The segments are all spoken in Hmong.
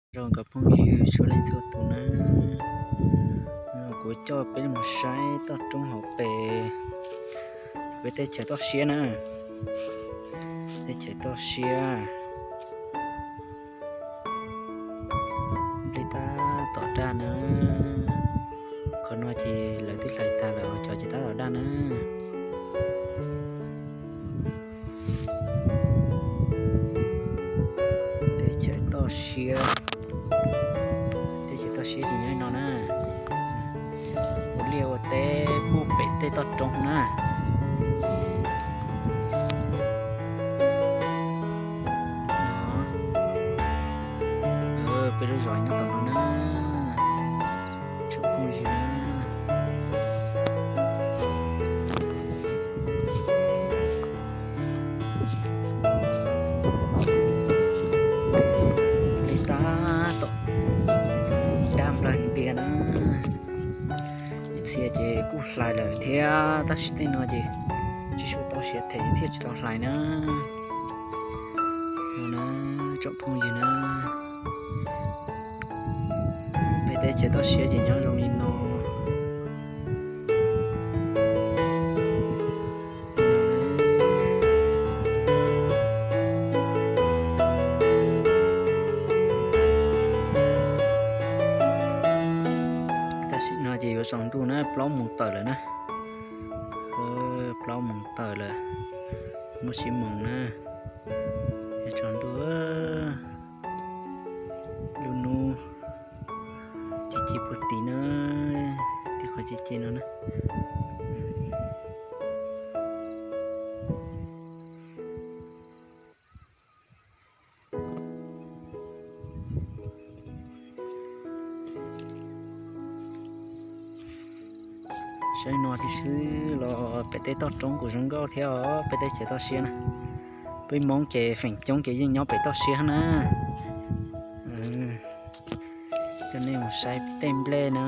Zoo cov phooj ywg txhua leej txhua tus na, kuv coj peb mus saib toj roob hauv pes, peb teb chaws toj siab na, teb chaws toj siab. Nplej tab tom daj na, qhov no ces lawv twb hlais tag lawm, cov ces tab tom daj na. Teb chaws toj siab, teb chaws toj siab ces nyob no na, ua liaj ua teb puag pem tej toj roob na. Peb lub zos nyob tom no na, tsoom phooj ywg na. Nplej tab tom daj nplawg ntiag na. Ib txhia ces kuj hlais lawm thiab tab sis tej no ces tsis tshua tau siav them thiaj tsis tau hlais na. No na, tsoom phooj ywg na, peb teb chaws toj siab ces nyob zoo li no. Tam sim no ces yuav tsaus ntuj na, plaub moos tawm lawm na. Plaub moos tawm lawm, muaj tsib moos na, yuav tsaus ntuj. Lub hnub ci ci puag tim na, tim qhov ci ci no na. Saib no tib si los pem tej toj roob kuj zoo nkauj thiab os, peb teb chaws toj siab na. Peb Hmoob ces feem coob ces yeej nyob pem toj siab na. Coj nej mus saib tej nplej na.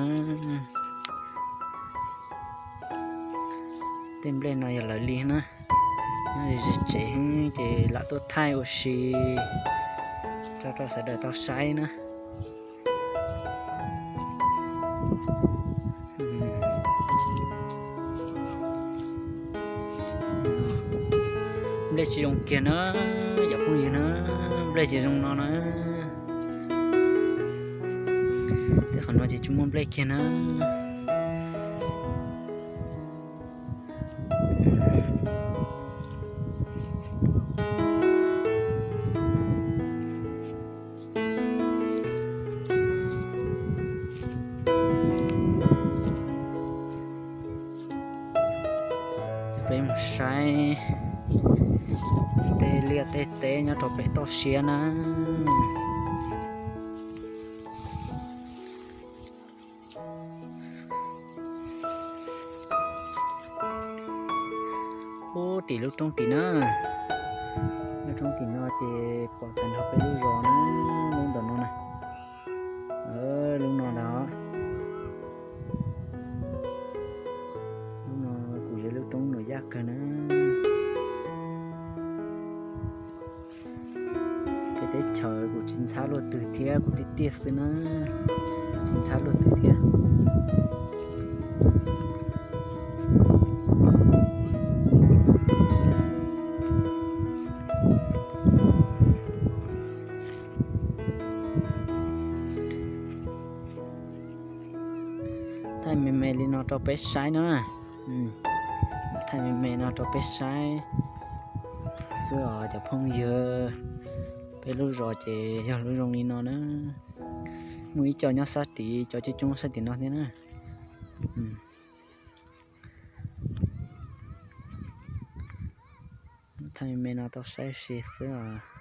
Tej nplej no yog lawv li na, nyob ze tsev ces lam tuaj thaij ua si tso rau sawv daws tau saib na. Nplej tsis zoo kiag na, cov phooj ywg na, nplej tsis zoo no na. Tej qhov no ces tsis muaj nplej kiag na. Peb mus saib tej liaj tej teb nyob rau pem toj siab na. Ub, tim lub roob tim na, lub roob tim no ces pom tag nrho peb lub zos na, lub ntawm no na, lub no ntag. Lub no kuj yog lub roob nuam yaj kawg na. Peb teb chaws kuj tsis ntxhab luaj twg thiab, kuj tiaj tiaj xwb na, tsis ntxhab luaj twg thiab. Thaij me me li no rau peb saib na. Thaij me me no rau peb saib xwb os cov phooj ywg. Peb lub zos ces yog lub zoo li no na. Muaj ib co nyob sab tid, cov coob coob sab tim no thiab na. Thaij me me no tau saib si xwb os.